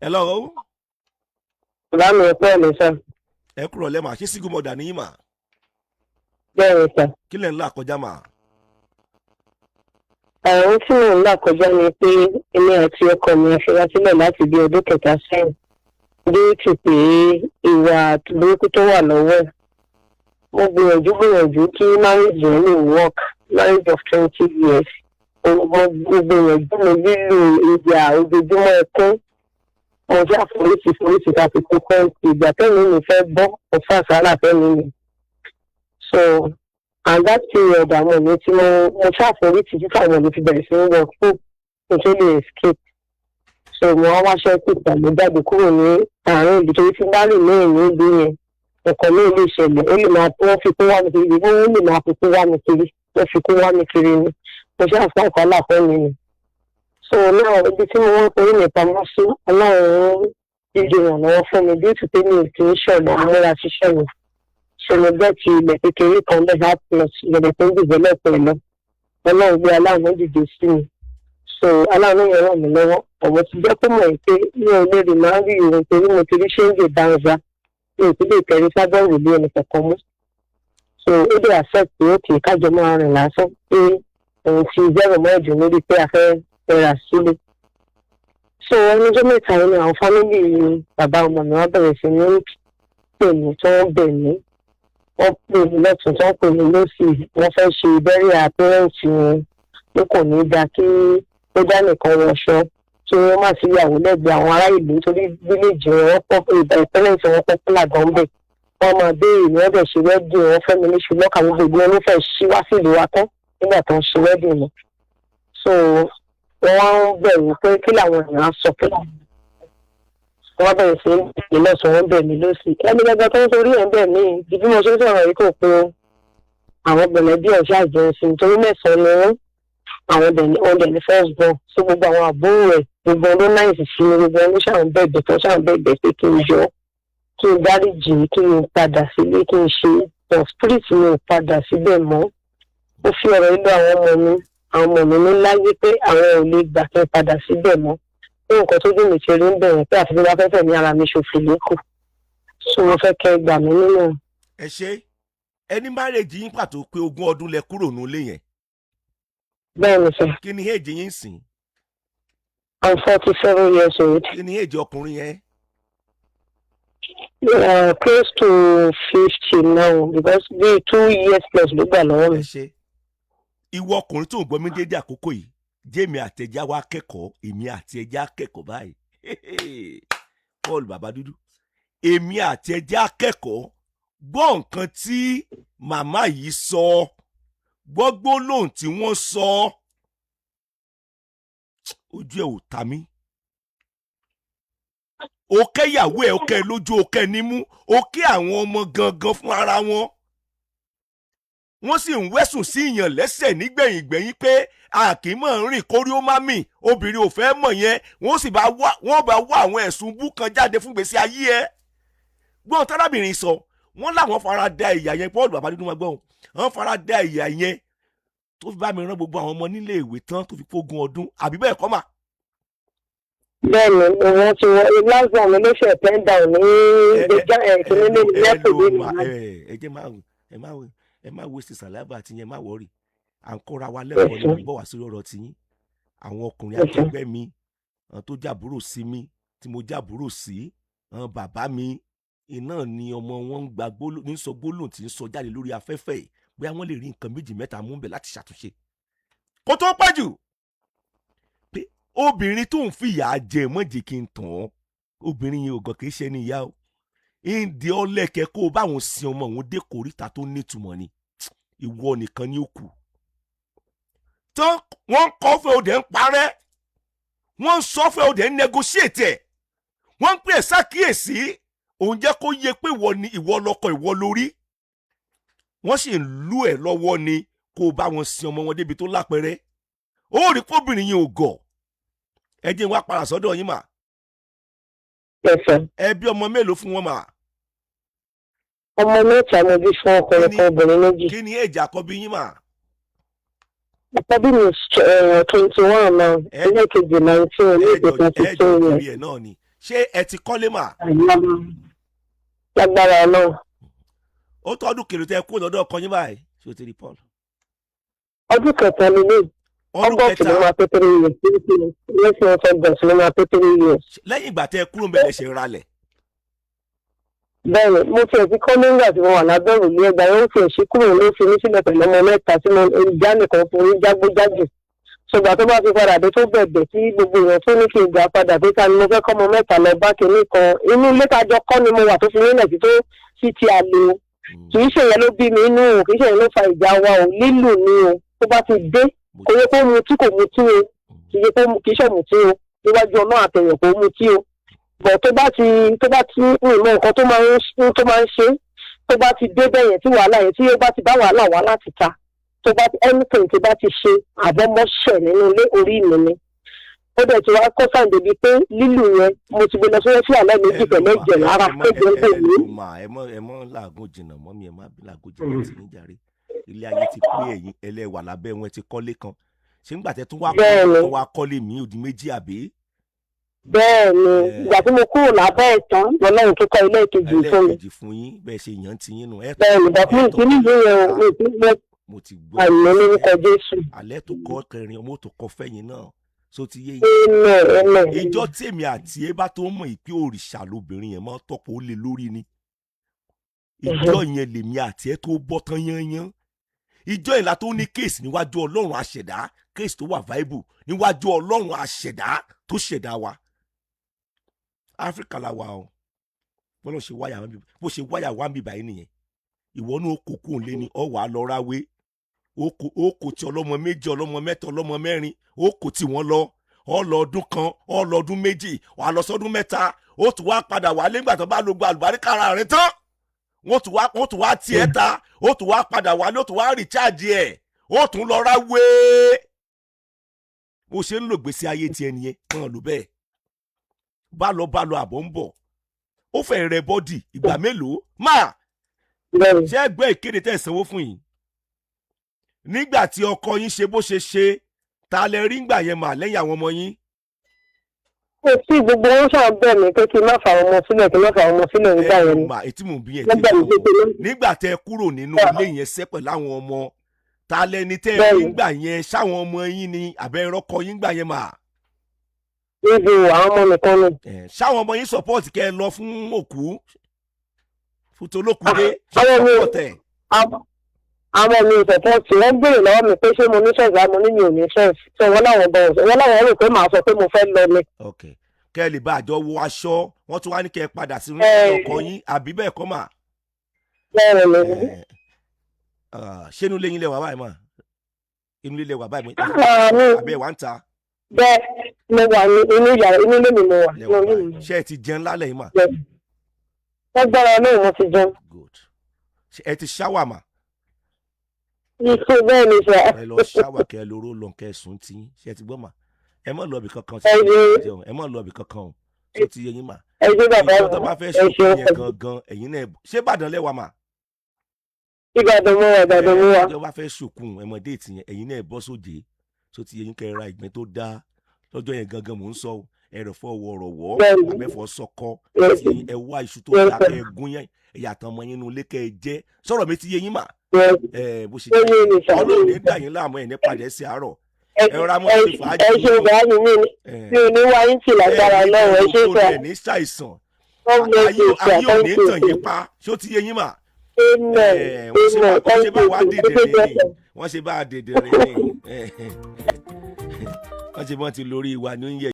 Hello. Bàbá mi, ẹ̀kọ́ mi sir. Ẹ kúrò lẹ́mà. Ṣé single mother ní yín mà? Bẹ́ẹ̀ ni sir. Kí lẹ̀ ń là kọjá mà? Àwọn tí mò ń là kọjá ni pé èmi àti ọkọ mi a fẹ́ra sílẹ̀ láti bí ọdún 3 sẹ́yìn. Bí ó ti pé ìwà burúkú tó wà lọ́wọ́ ẹ̀. Mo gbìyànjú gbìyànjú kí marriage yẹn lè work, marriage of 20 years. Mo gbìyànjú, mo lílo ìjà ojoojúmọ́, ẹkún. Mo ṣe àforíṣi foríṣi ká fi kú kọ́ńtì. Ìgbà tẹ́mi mi fẹ́ bọ́, mo fà sálà fẹ́mi mi. So and that period, àwọn mi tí mo ṣàforíṣi títí àwọn mi fi bẹ̀rẹ̀ sí ní wọ fún kí n tó lè escape. So mo wá wáṣẹ́ pípa, mo jáde kúrò ní àárín ìlú torí tí bá rìn ní ìlú ìlú yẹn, nǹkan mi lè ṣẹlẹ̀. Ó lè máa wọ́n fi kún wá mi kiri, wọ́n lè máa fi kún wá mi kiri, wọ́n fi kún wá mi kiri ni. Mo ṣàfihàn àkọọ́là fún mi ni. So now, ibi tí mo wọ́n forí mi pamọ́ sí, Ọlọ́run dídì ìrànlọ́wọ́ fún mi bí ó ti pé mi ò kì í ṣọ̀lẹ̀ múra ṣiṣẹ́ mi. So mo gbẹ́ ti ilẹ̀ kékeré kan bẹ́ẹ̀, half plot, ìbẹ̀rẹ̀ tó ń develop ẹ̀ lọ. Ọlọ́run gbé aláàánú dìde sí mi. So aláàánú yẹn ràn mí lọ́wọ́. Ọ̀wọ́ ti jẹ́ kó mọ̀ pé mi ò lè rìn máa ń rí ìrìn torí mo ti rí ṣéǹgì dáńgá, mi ò tún lè tẹ̀rí sábẹ́ òrùlé ẹnì kankan mú. So ó dé accept pé ó kì í kájọ máa rìn lásán, pé òun ti zero mọ́ ẹ̀dùn lórí pé a fẹ́ fẹ́ra sílé. So ọlọ́jọ́ 3 yìí ni àwọn family bàbá ọmọ mi wá bẹ̀rẹ̀ sí ní pè mí, tí wọ́n bẹ̀ mí. Wọ́n pè mí lọ́tún, tí wọ́n pè mí lọ́sì. Wọ́n fẹ́ ṣe burial parents wọn, pé kò ní í dáa kí ó dá nìkan wọṣọ, kí wọ́n má sí ìyàwó lẹ́gbẹ̀ẹ́ àwọn ará ìlú, torí village wọn pọ̀, parents wọn popular gan bẹ̀. Wọ́n máa béèrè ní wọ́n bẹ̀ ṣe wedding. Wọ́n fẹ́ mi ní ṣùgbọ́n àwọn gbogbo wọn ló fẹ́ ṣí wá sí ìlú wa tán nígbà tó ń ṣe wedding lọ. So wọ́n wá ń bẹ̀rù pé kí làwọn èèyàn á sọ, kí làwọn wọ́n bẹ̀rẹ̀ sí ní lọ́sàn, wọ́n bẹ̀ mí lọ́sì. Ẹni gbẹgbẹ tó ń torí ẹ̀ ń bẹ̀ mí di bí mo ṣe ń sọ̀rọ̀ yìí, kò pé o. Àwọn gbẹ̀lẹ́ bí ọ̀ṣà àjẹsìn torí mẹ́sàn-án ni wọ́n. Àwọn dẹ̀ ní first born. So gbogbo àwọn àbúrò rẹ̀, gbogbo ọdún náà sì sí ni gbogbo ọdún ṣáà ń bẹ̀bẹ̀, tó ṣáà ń bẹ̀bẹ̀ pé kí n jọ, kí n dáríjì, kí n padà sílé, kí n ṣe, but spirit mi ò padà síbẹ̀ mọ́. Ó fi ọ̀rọ̀ ìlú àwọn ọmọ mi, àwọn ọmọ mi ní láyé pé àwọn ò lè gbà kí n padà síbẹ̀ mọ́, pé nǹkan tó dùn mí ti rí ń bẹ̀rẹ̀, pé àfi bí wọ́n fẹ́ fẹ̀mí ara mi ṣòfò lókù. So mo fẹ́ kẹ́ gbà mí nínú. Ẹ ṣe. Ẹni marriage yín pàtó pé 20 ọdún lẹ kúrò nílé yẹn? Bẹ́ẹ̀ ni sir. Kí ni age yín sìn? I'm 47 years old. Kí ni age ọkùnrin yẹn? Close to 50 now, because bí 2 years plus ló gbà lọ́wọ́ Ẹ mi. ṣe. Ìwọ ọkùnrin tó ń gbọ́ mi dédé àkókò yìí, jẹ́mi àtẹ̀já wa kẹ́kọ̀ọ́, èmi àti ẹja kẹ́kọ̀ọ́ báyìí. Paul Bàbá Dúdú, èmi àti ẹja kẹ́kọ̀ọ́. Gbọ́ nǹkan tí màmá yìí sọ, gbọ́ gbólóhùn tí wọ́n sọ. Ojú ẹ̀ ò ta mí. Ó kẹ́yàwó ẹ̀, ó kẹ́ lójú, ó kẹ́ nímú, ó kẹ́ àwọn ọmọ gangan fún ara wọn. Wọ́n sì ń wẹ́sùn sí ìyàn lẹ́sẹ̀ nígbẹ̀yìn gbẹ̀yìn pé a kì í mọ̀ ń rìn kórí ó má mì. Obìnrin ò fẹ́ mọ̀ yẹn. Wọ́n sì bá wá, wọ́n bá wá àwọn ẹ̀sùn bú kan jáde fún gbèsè ayé ẹ̀. Gbọ́n tárábìnrin sọ, wọ́n láwọn fara da ìyà yẹn. Paul Bàbá Dúdú, máa gbọ́n, wọ́n fara da ìyà yẹn tó fi bá mi rán gbogbo àwọn ọmọ nílé ìwé tán, tó fi fógun ọdún, àbí bẹ́ẹ̀ kọ́ mà? Bẹ́ẹ̀ni, wọ́n ti wọ́n last one mi ló ṣe pen down ní gbẹjà ẹ̀ kìíní ní ẹ lẹ́kọ̀ọ́ lò ní má ẹ jẹ́ máa ẹ má ẹ má waste saliva àti yẹn, má worry. À ń kọ́ra wa lẹ́kọ̀ọ́ ni. Mo bọ̀ wá sórí ọ̀rọ̀ tiyín. Àwọn ọkùnrin akẹgbẹ́ mi, àwọn tó jàbúrò sí mi, tí mo jàbúrò sí, àwọn bàbá mi iná ni ọmọ wọn ń gba gbólóhùn ní sọ gbólóhùn tí ń sọ jáde lórí afẹ́fẹ́ yìí, bóyá wọ́n lè rí nǹkan méjì mẹ́ta mú bẹ̀ láti ṣàtúnṣe kó tó pẹ́ jù. Pé obìnrin tó ń fìyà jẹ mọ́jì kí n tàn án, obìnrin yẹn ò gàn, kì í ṣe ní ìyá o. Ìdí ọlẹ́kẹ̀ kó o báwọn sin ọmọ òun dé kòríta tó nítumọ̀ ni. Ìwọ nìkan ni ó kù tán. Wọ́n ń kọ́ fẹ́, òde ń parẹ́. Wọ́n ń sọ fẹ́, òde ń negotiate ẹ̀. Wọ́n ń pè é sákìyèsí, òun jẹ́ kó yẹ pé ìwọ ni, ìwọ lọ́kọ, ìwọ lórí. Wọ́n sì ń lú ẹ̀ lọ́wọ́ ni kó o bá wọn sin ọmọ wọn débi tó lápẹrẹ. Ó rí kóbìnrin yẹn ò gọ̀. Ẹ jẹ́ n wá padà sọ́dọ̀ yín mà. Yes, sir. Ẹ bí ọmọ mélòó fún wọn mà? Ọmọ mẹ́ta mo bí fún ọkùnrin kan, obìnrin méjì. Kí ni age àkọ́bí yín mà? Àkọ́bí mi 21 now. Ẹlẹ́kejì 19, ẹlẹ́kejì ẹjọ 22 ẹjọ years. Torí ẹ náà ni. Ṣé ẹ ti kọ́lé mà? Lágbára Ọlọ́run. Ó tọ́dún kèrò tẹ kúrò lọ́dọ̀ ọkọ yín báyìí? Ṣé o ti rí Paul? Ọdún kẹta lélẹ̀. Ọdún August ló kẹta. máa pé 3 years. Yes, August ló máa pé 3 years. Lẹ́yìn ìgbà tẹ kúrò ń bẹ̀rẹ̀ ṣe ralẹ̀? Bẹ́ẹ̀ni, mo tiẹ̀ ti kọ́ nígbà tí mo wà lábẹ́ òrùlé ẹgbà yẹn. Ó tiẹ̀ ṣí kúrò ló fi mí sílẹ̀ pẹ̀lú ọmọ mẹ́ta tí mo ìjà nìkan forí jágbójájù. Ṣùgbọ́n tó bá fi padà dé, tó bẹ̀bẹ̀ tí gbogbo èèyàn tó ní kí n gbà padà pé ta ni mo fẹ́ kọ́ ọmọ mẹ́ta lọ bá kinní kan. Inú ilé tá a jọ kọ́ ni mo wà tó fi nílẹ̀ sí tó sí ti àlè o. Kì í ṣe yẹn ló bí mi inú o, kì í ṣe yẹn ló fa ìjà wa o. Lílù ni o. Tó bá ti dé, kò yẹ kó mutí, kò mutí o. Kì í ṣe kó kì í ṣe mutí o. Níwájú ọlọ́run àtẹ̀yìn, kò mutí o. Bọ̀ tó bá ti mi mọ nǹkan tó máa ń ṣe, tó bá ti dé bẹ́yẹn, tí wàhálà yẹn, tí ó bá ti bá wàhálà wá láti ta, tó bá ti anything tó bá ti ṣe àbọ̀mọ́ṣẹ̀ nínú ilé, orí mi ni. Ó dẹ̀ ti wá kọ́ sáà débi pé lílù yẹn, mo ti gbé lọ sí wẹ́fíà lẹ́ẹ̀mejì pẹ̀lú ẹ̀jẹ̀ lára tó jẹ́ ń pè mí. Ẹ mọ ẹ mọ làágùn jìnnà mọ́ mi, ẹ má làágùn jìnnà tí níjàre. Ilé ayé ti pé ẹ̀yin ẹlẹ́wà lábẹ́ wọn ti kọ́lé kan. Ṣé ńgbà tẹ tún wá Bẹ́ẹ̀ni. tún wá kọ́lé mi ó di méjì, àbí? Bẹ́ẹ̀ ni, ìgbà tí mo kúrò lábẹ́ ẹ̀ tán lọ́lọ́run tó kọ́ ilé ìkejì fún mi. Ẹlẹ́ẹ̀kejì fún yín, bẹ́ẹ̀ ṣe yàn ti yín nù ẹ. Bẹ́ẹ̀ ni, bàbá mi kì í nílùú yẹn o, mi kì í gbọ́. Mo ti gbọ́. Àmì lórúkọ Jésù. Alẹ́ tó kọ́ kẹrin, ọmọ tó kọ́ fẹ́yìn náà so ti yé yín. Amen, amen. Ìjọ tèmi àti ẹ bá tó mọ̀ ìpín òrìṣà lobìnrin yẹn máa tọ́pọ̀ ó lé lórí ni. Ìjọ yẹn lèmi àti ẹ tó bọ́ tán yányán. Ìjọ yẹn la tó ní case níwájú Ọlọ́run àṣẹ̀dá, case tó wà viable níwájú Ọlọ́run àṣẹ̀dá tó ṣẹ̀dá wa. Áfíríkà la wà o. Bọ́lá ṣe wáyà wá, bó ṣe wáyà wá mi báyìí nìyẹn. Ìwọ náà kò kú òun lé ní ọ wà á lọ ráwé. Ó kò tí ọlọ́mọ méjì, ọlọ́mọ mẹ́ta, ọlọ́mọ mẹ́rin, ó kò tí wọ́n lọ. Ọ lọ ọdún kan, ọ lọ ọdún 2, wà á lọ sọdún 3, ó tún wá padà wá nígbà tó bá lo gba àlùbáríkà ara rẹ tán. Wọ́n tún wá tiẹ̀ ta, ó tún wá padà wá, ó tún wá recharge ẹ̀, ó tún lọ ráwé. Bó ṣe ń lò gbèsè ayé tiẹ̀ nìyẹn. Wọ́n lò bẹ́ẹ̀, bá lọ bá lọ, àbọ̀ ń bọ̀, ó fẹ́ rẹ body ìgbà mélòó máa. Bẹ́ẹ̀ni. Ṣé ẹgbẹ́ ìkéde tẹ̀ sanwó fún yìí nígbà tí ọkọ yín ṣe bó ṣe ṣe, ta lẹ rí ngbà yẹn mà lẹ́yìn àwọn ọmọ yín? Kò sí, gbogbo wọn ṣáà bẹ̀ mí pé kí n má fà ọmọ sílẹ̀, kí n má fà ọmọ sílẹ̀ nígbà yẹn ni. Mà ètí mò ń bí yẹn Wọ́n bẹ̀ mí pé kí n má. Nígbà tẹ kúrò nínú ilé yẹn sẹ́ pẹ̀lú àwọn ọmọ, ta lẹni tẹ́ rí ngbà yẹn? Ṣáwọn ọmọ yín ni àbẹ́ ẹ̀rọkọ yín gbà yẹn mà? Níbi àwọn ọmọ nìkan ni. Ṣáwọn ọmọ yín support kẹ́ ẹ lọ fún òkú, fún tolókùdé? Àwọn mi support ẹ̀? Àwọn mi ò support. Wọ́n béèrè lọ́wọ́ mi pé ṣé mo ní sense. Mo ní mi ò ní sense, so wọ́n láwọn bọ̀, wọ́n láwọn rò pé màá sọ pé mo fẹ́ lọ ni. Ok, kẹ́ ẹ lè bá àjọ wọ aṣọ, wọ́n tún wá ní kẹ́ ẹ padà sínú ọkọ yín, àbí bẹ́ẹ̀ kọ́ mà? Bẹ́ẹ̀ ni. Ṣé inú ilé yín lẹ wà báyìí mà? Inú ilé lẹ wà báyìí? Ah, Àbí ẹ wà ń ta? Bẹ́ẹ̀, mo wà ní inú yàrá, inú ilé mi mo wà. Lẹ wà Inú ilé báyìí. mi. Ṣé ẹ ti jẹun lálẹ́ yìí mà? Bẹ́ẹ̀. Lágbára Ọlọ́run, mo ti jẹun. Good. Ṣé ẹ ti shower mà? Ikú, bẹ́ẹ̀ ni sir. Ẹ lọ shower, kẹ́ ẹ lóró lọ, kẹ́ ẹ sùn tí. Ṣé ẹ ti gbọ́ mà? Ẹ má lọ ibì kankan. Ẹ ṣé. Jẹun, ẹ má lọ ibì kankan o. Ṣé ó ti yé yín mà? Ẹ ṣé, bàbá Ìjọ tó mi. bá fẹ́ Ẹ ṣòkò ṣeun. yẹn gangan, ẹ̀yin náà, ṣé Ìbàdàn lẹ wà mà? Ìbàdàn mo wà, Ìbàdàn mo wà. Ìjọba fẹ́ ṣòkun, ẹ mọ date yẹn, ẹ̀yin náà bọ́ sóde. Tó ti yé yín? Kẹ́ ẹ ra ìgbín tó dáa lọ́jọ́ yẹn gangan mò ń sọ o. Ẹ̀rọ̀fọ́ wọ̀rọ̀wọ́, àbẹ̀fọ́ sọkọ tí ẹ wá iṣu tó dáa, kẹ́ ẹ gún yẹn, ẹ̀yà àtàn ọmọ yín nínú ilé, kẹ́ ẹ jẹ́. Sọ̀rọ̀ mi ti yé yín mà? Ẹ bó ṣe Ó yé mi sir. Ọlọ́run ní dà yín láàmú, ẹ̀ ní padà sí àárọ̀. Ẹ rọra mọ́ ṣe fàájì. Ẹ ṣe, bàbá mi. Mi ò ní wá yín tì lágbára Ọlọ́run. Ẹ ṣé sir. Ẹ ní ṣàìsàn. God bless Ayé you, sir. ayé ò ní Thank tàn you. yín pa. Ṣé ó ti yé yín mà? Amen. Wọ́n ṣe bá Amen. wọ́n ṣe bá wa Thank you. dèdè rìn ni, wọ́n ṣe bá a dèdè rìn ni, wọ́n ṣe bọ́n ti lórí wa ní oúnjẹ.